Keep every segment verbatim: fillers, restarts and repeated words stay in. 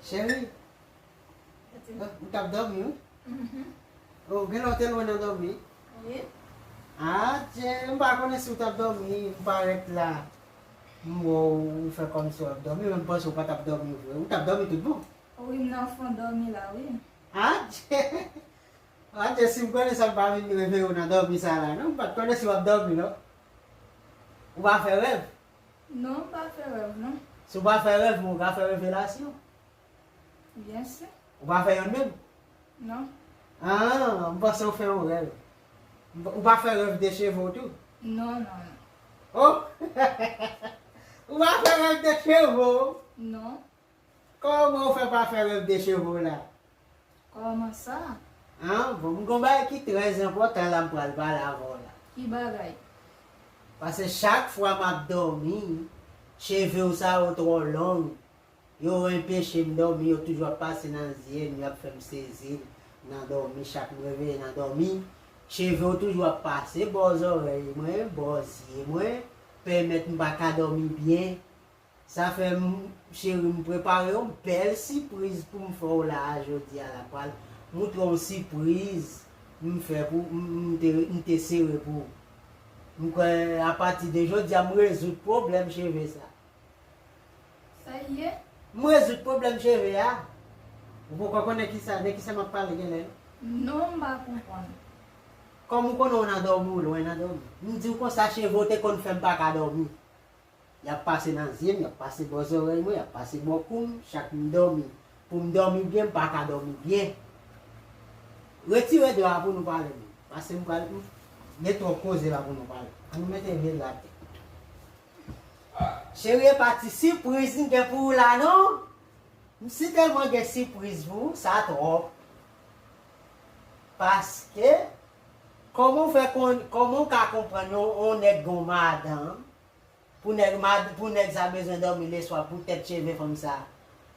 Cheri, ou t ap dòmi, wi? Mhm. Oh, gen lè w te lwen nan dòmi? Wi. Adje, m pa konnen si w t ap dòmi, m parèt la. M wè w, ou fè kòmsi w ap dòmi, men m panse w pa t ap dòmi vre. Ou t ap dòmi tout bon? Wi, m nan fon dòmi la, wi. Adje! Adje, si m konnen sa, m pa vin reveye w nan dòmi sa la, non. M pa t konnen si w ap dòmi, non. Ou pa fè rèv? Non, m pa fè rèv, non. Si w pa fè rèv, men w ka fè revelasyon. Byen si. Ou pa fè yonn menm? Non. Ah, m panse w fè yon rèv. Ou pa fè rèv de cheve w tou? Non, non, non. Oh! Ou pa fè rèv de cheve w? Non. Kòman w fè pa fè rèv de cheve w la? Kòman sa? Ah, bon, m gon bagay ki trè enpòtan la m pral pale avè w la. Ki bagay? Paske chak fwa m ap dòmi, cheve w sa yo twò long. Yo anpeche m dòmi, yo toujou ap pase nan zye m, y ap fè m sezi nan dòmi, chak m reveye nan dòmi, cheve yo toujou ap pase bò zòrèy mwen, bò zye mwen, pèmèt m pa ka dòmi byen. Sa fè m, cheri, m prepare yon bèl sipriz pou m fè w la a jodi a la. M pral moutre w yon sipriz m fè pou, m, m te, m te sere pou ou. M kwè apati de jodi a, m rezoud pwoblèm cheve sa. Sa ye? M rezoud pwoblèm cheve a. Ou poko konnen kisa, de kisa m ap pale genlè? Non, m pa konprann. Kòm ou konnen w nan dòmi, w lwen nan dòmi. M di w konsa, cheve w te konn fè m pa ka dòmi. Y ap pase nan zye m, y ap pase bò zòrèy mwen, y ap pase bò kou m, chak m dòmi. Pou m dòmi byen, m pa ka dòmi byen. Retire dra a pou nou pale, non. Paske m pral, m gen twòp koze la pou nou pale. Ann nou mete vye dra atè. Cheri, e pa ti sipriz m gen pou ou la, non. M si tèlman gen sipriz pou ou, sa twòp. Paske, kòman w fè konn, kòman w ka konprann yon, yon nèg gen yon madanm, pou nèg mad-, pou nèg sa bezwen dòmi leswa, poutèt cheve fanm sa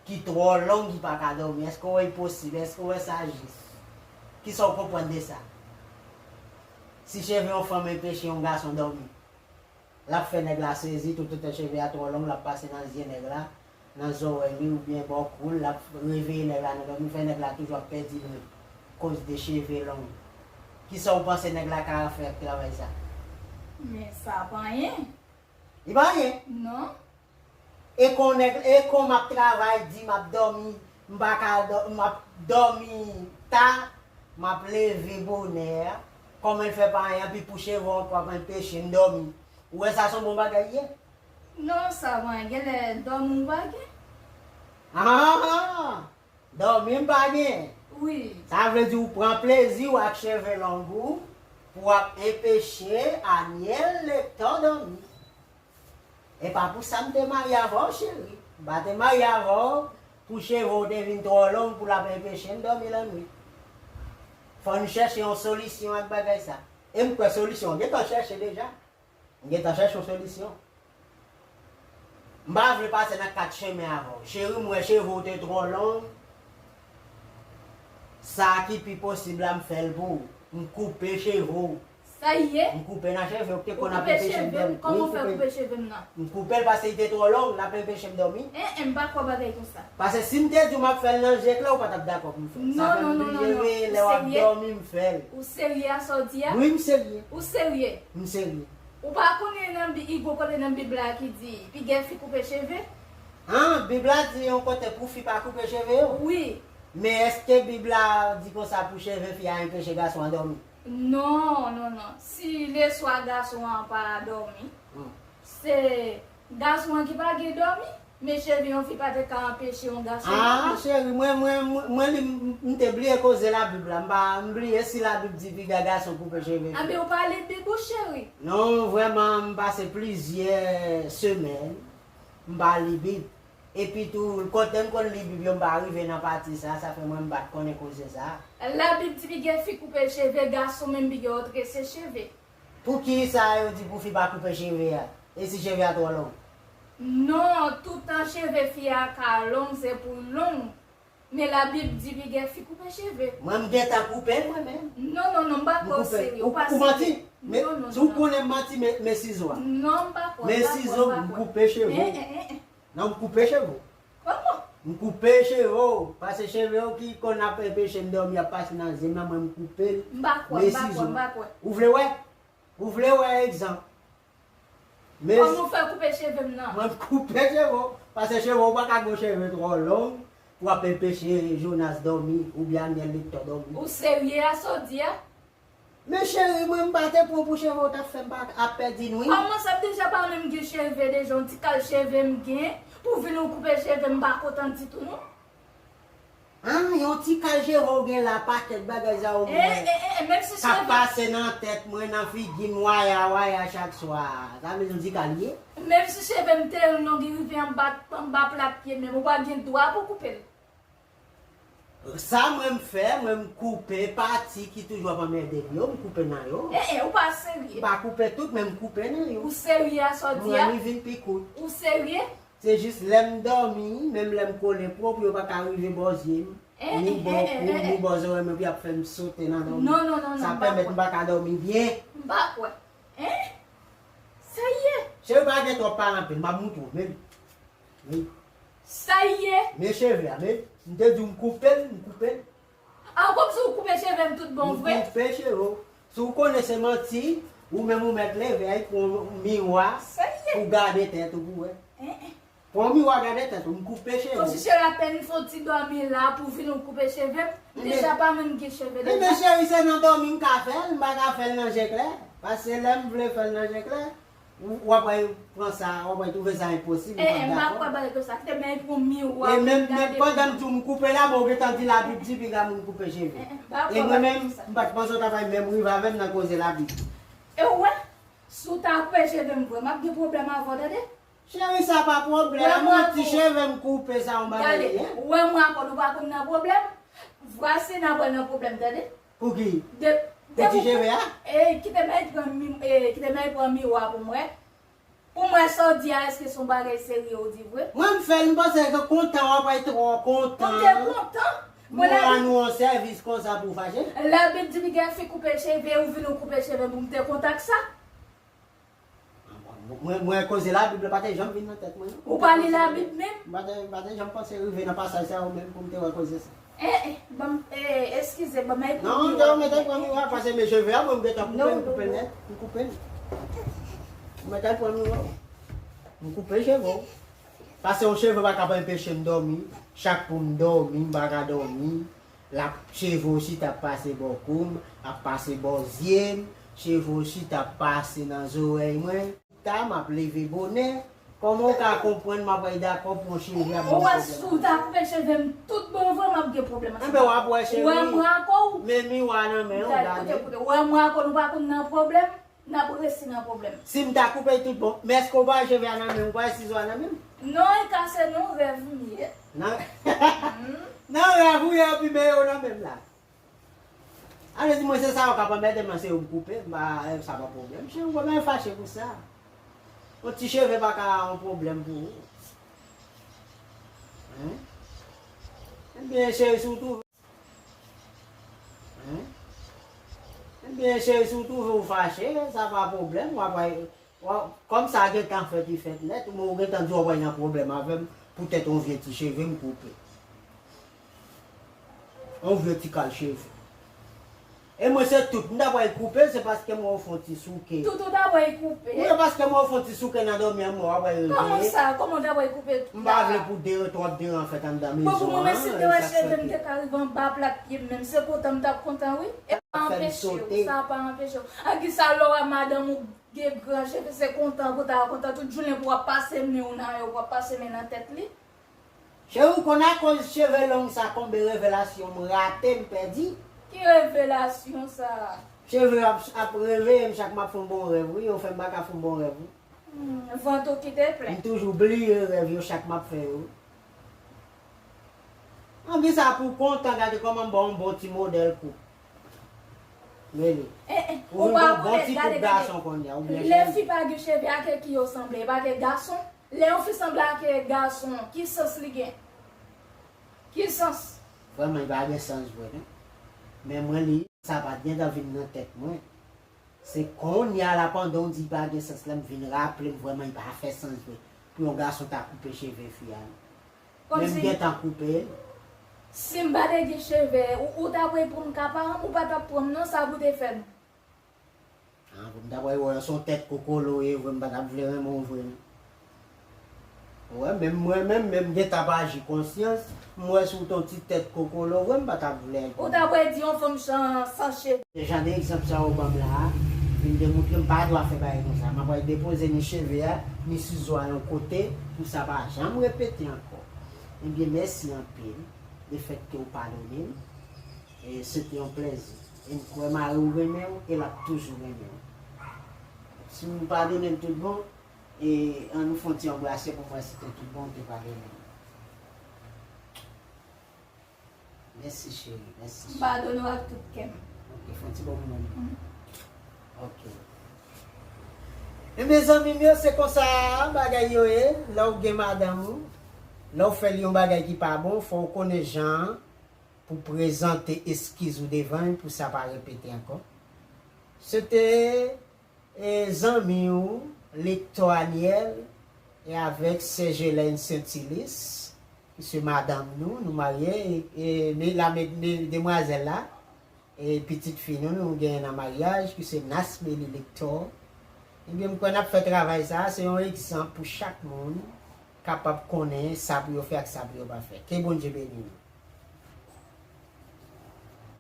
ki twò long, ki pa ka dòmi? Èske w wè l posib? Èske w wè sa jis? Kisa w konprann de sa? Si cheve yon fanm enpeche yon gason dòmi, l ap fè nèg la sezi, toutotan cheve a twò long, l ap pase nan zye nèg la, nan zòrèy li oubyen bò kou l, l ap reveye nèg la nan dòmi, fè nèg la toujou ap pèdi lwen koz de cheve long. Kisa w panse nèg la ka fè ak travay sa? Men sa pa anyen. Li pa anyen? Non. E kon nèg, e kon m ap travay di m ap dòmi, m pa ka dò-, m ap dòmi ta, m ap leve bonè, kòman l fè pa anyen, anpi pou cheve w ankò ap anpeche m dòmi? Ou wè sa se yon bon bagay li ye? Non, sa pa anyen, genlè dòmi w pa gen. Ah! Dòmi m pa gen. Wi. Sa vle di ou pran plezi w ak cheve long ou pou w ap enpeche Aniel Lector dòmi. E pa pou sa m te marye avè w, cheri. M pa te marye avè w pou cheve w te vin twò long pou l ap enpeche m dòmi lannwit. Fò n chèche yon solisyon ak bagay sa. E m kwè solisyon an gentan chèche deja. M gentan chèche yon solisyon. M pa vle pase nan kat chemen avè w. Cheri, m wè cheve w te twò long. Sa ki pi posib la, m fè l pou ou. M koupe cheve w. Sa ye? M koupe nan cheve w ki te konn ap enpeche m dòmi. Kòman w fè koupe cheve m nan? M koupe l paske li te twò long, l ap enpeche m dòmi. En, en, m pa kwè bagay konsa. Paske si m te di w m ap fè l nan je klè, ou pa t ap dakò pou m fè l. Sa fè m blije veye lè w ap dòmi, m fè l. Ou serye a sa w di a? Wi, m serye. Ou serye? M serye. Ou pa konnen nan Bi-, gen yon kote nan Bib la ki di, piga fi koupe cheve? Ah, Bib la di yon kote pou fi pa koupe cheve yo? Wi. Men èske Bib la di konsa pou cheve fi a enpeche gason an dòmi? Non, non, non. Si leswa gason an pa dòmi, se gason an ki pa gen dòmi. Men cheve yon fi pa te ka anpeche yon gason dòmi. Ah, cheri, mwen, mwen, mwen, mwen li, m, m te bliye koze Labib la. M pa, m bliye si Labib di piga gason koupe cheve fi. Anben, ou pa li Bib ou, cheri? Non, vrèman, m pase plizyè semèn, m pa li Bib. Epi tou, kote m konn li Bib yo, m pa rive nan pati sa, sa fè mwen m pa t konnen koze sa. Labib di piga fi koupe cheve gason, menm piga yo trese cheve. Poukisa yo di pou fi pa koupe cheve a? E si cheve a twò long? Non, toutan cheve fi a ka long, se pou l long. Men Labib di piga fi koupe cheve. Mwen, m gentan koupe l, mwen menm. Non, non, non, m pa kwè w serye. Ou pa serye. Ou manti? Non, non, non. Si w konnen m manti, men, men sizo a. Non, m pa kwè, m pa kwè, m pa kwè. Men sizo, m koupe cheve w. Eh, eh, eh, eh. Non, m koupe cheve w. Kòman? M koupe cheve w, paske cheve w ki konn ap enpeche m dòmi ap pase nan zye m nan, mwen m koupe l. M pa kwè, m pa kwè, m pa kwè. Ou vle wè? Ou vle wè egzanp? Kòman w fè koupe cheve m nan? Mwen m koupe cheve w, paske cheve w pa ka gen cheve twò long pou ap enpeche Jonas dòmi oubyen Aniel Lector dòmi. Ou serye a sa w di a? Men cheri, mwen m pa te pran pou cheve w t ap fè m pa ap pèdi nwit. Kòman sa, m deja pa menm gen cheve deja, yon ti kal cheve m gen, pou w vin ou koupe cheve m, m pa kontan ditou non. An, yon ti kal cheve w gen la, pakèt bagay sa w wè k ap pase nan tèt mwen, nan figi m, waya, waya chak swa. Sa vle di yon ti kal ye? Menm si cheve m te long, li rive anba, anba plat pye m, men ou pa gen dwa pou koupe l. Sa mwen m fè, mwen m koupe pati ki toujou ap anmède m yo, m koupe nan yo. Eh, eh, ou pa serye. M pa koupe tout, men m koupe nan yo. Ou serye a sa w di a? Mwen li vin pi kout. Ou serye? Se jis lè m dòmi, menm lè m kole pwòp, yo pa ka rive bò zye m, ni bò kou m, ni bò zòrèy m, epi y ap fè m sote nan dòmi. Non, non, non, non, m pa kwè. Sa pèmèt m pa ka dòmi byen. M pa kwè. Hein? Sa ye? Cheri, pa gen twòp pale anpil, m ap moutre w, men. Men. Sa ye? Men cheve a, men. M te di w m koupe l, m koupe l. A, kòmsi w koupe cheve m tout bon vre? M koupe cheve w. Si w konnen se manti, ou menm ou mèt leve, al pran yon miwa pou gade tèt ou pou wè. Pran yon miwa gade tèt ou, m koupe cheve w. Kòmsi cheri apèn m fè yon ti dòmi la pou vin ou koupe cheve m, m deja pa menm gen cheve deja. Ebyen cheri, se nan dòmi m ka fè l, m pa ka fè l nan je klè. Paske lè m vle fè l nan je klè, w, w ap pral pran sa, w ap pral twouve sa enposib, m p ap dakò. Eh, eh, m pa kwè bagay konsa. Kite m al pran miwa pou m gade. E menm, menm pandan m di w m koupe la, men w gentan di Labib di piga moun koupe cheve. Eh, eh, m pa kwè bagay konsa. E mwen menm, m pa t panse w ta pral menm rive avè m nan koze Labib. E w wè, si w ta koupe cheve m vre, m ap gen pwoblèm avè w, tande? Cheri, sa pa pwoblèm, yon ti cheve m koupe, sa yon bagay li ye. Gade, ou wè mwen ak ou, nou pa konn nan pwoblèm. Vwasi n ap pran nan pwoblèm, tande? Pou ki? De, pou ti cheve a? Eh, kite m al pran mi, eh, kite m al pran miwa pou m wè. Pou m wè sa w di a, èske se yon bagay serye ou di vre? Mwen m fè l, m panse ke kontan, w ap pral twò kontan. Ou te kontan? Mwen rann ou yon sèvis konsa pou w fache? Labib di piga fi koupe cheve, ou vin ou koupe cheve m pou m te kontan ak sa? Mwen, mwen koze Labib la pa te janm vin nan tèt mwen non. Ou pa li Labib menm? M pa te, m pa te janm panse rive nan pasaj sa yo menm pou m te wè koze sa. Eh, eh, ban m, eh, eskize, ban m al pran miwa. Non, ou mèt al pran miwa, paske men cheve a, mwen m gentan koupe l, m koupe l nèt, m koupe l. Ou mèt al pran miwa. M koupe cheve w. Paske yon cheve pa ka enpeche m dòmi. Chak pou m dòmi, m pa ka dòmi. L ap, cheve w chita ap pase bò kou m, ap pase bò zye m, cheve w chita ap pase nan zòrèy mwen. Ta, m ap leve bonè. Kòman w ka konprann m ap dakò pou yon cheve ap ban m pwoblèm? Ou wè, si w ta koupe cheve m tout bon vre, m ap gen pwoblèm ansanm avè w. Enben, w ap wè, cheri. Ou wè mwen ak ou? Men miwa nan men w, gade. Koute, koute. Ou wè mwen ak ou, nou pa konn nan pwoblèm? N ap resi nan pwoblèm. Si m ta koupe l tout bon, men èske w pa wè cheve a nan men m, ou pa wè sizo a nan men m? Non, e ka se nan rèv m ye. Nan, nan rèv ou ye, epi men yo nan men m la. Ale di mwen se sa yo k ap anmède m nan, se yo m koupe, m pa, sa pa pwoblèm. Cheri, ou pa bezwen fache pou sa. Yon ti cheve pa ka yon pwoblèm pou ou. Hein? Ebyen, cheri, si w twouve Hein? Ebyen, cheri, si w twouve w fache, sa pa pwoblèm, w ap, w ap, kòm sa gentan fèt, li fèt nèt, men w gentan di w ap nan pwoblèm avè m, poutèt yon vye ti cheve m koupe. Yon vye ti kal cheve. E mwen, se tout m ta pral koupe, se paske m wè w fè yon ti souke. Tout ou ta pral koupe? Wi, paske m wè w fè yon ti souke nan dòmi an, m wè w ap reveye. Kòman sa? Kòman w ta pral koupe tout la? M pa vle pou de, twòp deraye fèt anndan mezon an, e sa k fè ke. Bon, pou mwen, si m te wè cheve m te ka rive anba plat pye m menm, se kontan m t ap kontan, wi. E pa anpeche w, sa pa anpeche w. An ki sa lè w wè madanm ou gen gran cheve, se kontan pou w ta kontan tout jounen pou w ap pase men w nan yo, pou w ap pase men nan tèt li? Cheri, ou konn akoz cheve long sa konbe revelasyon m rate, m pèdi? Ki revelasyon sa? Cheve ap, ap reveye m chak m ap fè yon bon rèv, wi, yo fè m pa ka fè yon bon rèv, wi. Hmm, vant ou kite plen. M toujou bliye rèv yo chak m ap fè yo. Anpi sa pou kontan gade kòman m ba w yon bon ti modèl koup. Mele. Eh, eh, ou pa konnen, gade, gade. Ou vin yon bon ti koup gason kounye a, ou byen chanje. Lè fi pa gen cheve, ak ki yo sanble, e pa gen gason? Lè yon fi sanble ak gason, ki sans li gen? Ki sans? Vrèman, li pa gen sans vre, non. Men mwen, li, sa pa t gentan vin nan tèt mwen. Se kounye a la, pandan w di li pa gen sans la, m vin raple m vrèman, li pa fè sans vre. Pou yon gason ta koupe cheve fi a, non. Kòmsi, men m gentan koupe. Si m pa te gen cheve, ou, ou ta pral pran m ka paran m, ou pa t ap pran m non, sa pou te fè m. Ah, pou m ta pral wè se yon tèt kokolo w ye vre, m pa t ap vle renmen w vre non. Wè, menm mwen menm, menm m gentan ap aji konsyans, m wè si w te yon ti tèt kokolo vre, m pa t ap vle. Ou ta pral di yon fanm san, san cheve. Se jan de egzanp sa ou ban m la a, vin demoutre m pa dwa fè bagay konsa. M ap pral depoze ni cheve a, ni sizo a yon kote, pou sa pa janm repete ankò. Ebyen, mèsi anpil, lefètke w padone m. E se te yon plèzi. E m kwè mari w renmen w, e l ap toujou renmen w. Si w padone m tout bon, e ann nou fè yon ti anbrase pou m wè si te tout bon, w te padone m. Mèsi, cheri, mèsi, cheri. M padone w ak tout kè m. Ok, fè yon ti bon moman. Mhm. Ok. E mezanmi m yo, se konsa bagay yo ye. Lè w gen madanm ou, lè w fè l yon bagay ki pa bon, fò w konnen jan an pou prezante eskiz ou devan l pou sa pa repete ankò. Se te, e, zanmi w, Lektò Anièl, e avèk sè Gelène Saintilis, ki se madanm nou, nou marye, e, e me, la, me, me, demwazèl la, e pitit fi nou, nou genyen nan maryaj, ki se Nasmeli Lektò. Ebyen, m kwè n ap fè travay sa a, se yon egzanp pou chak moun kapab konnen sa pou yo fè ak sa pou yo pa fè. Ke Bondye beni nou.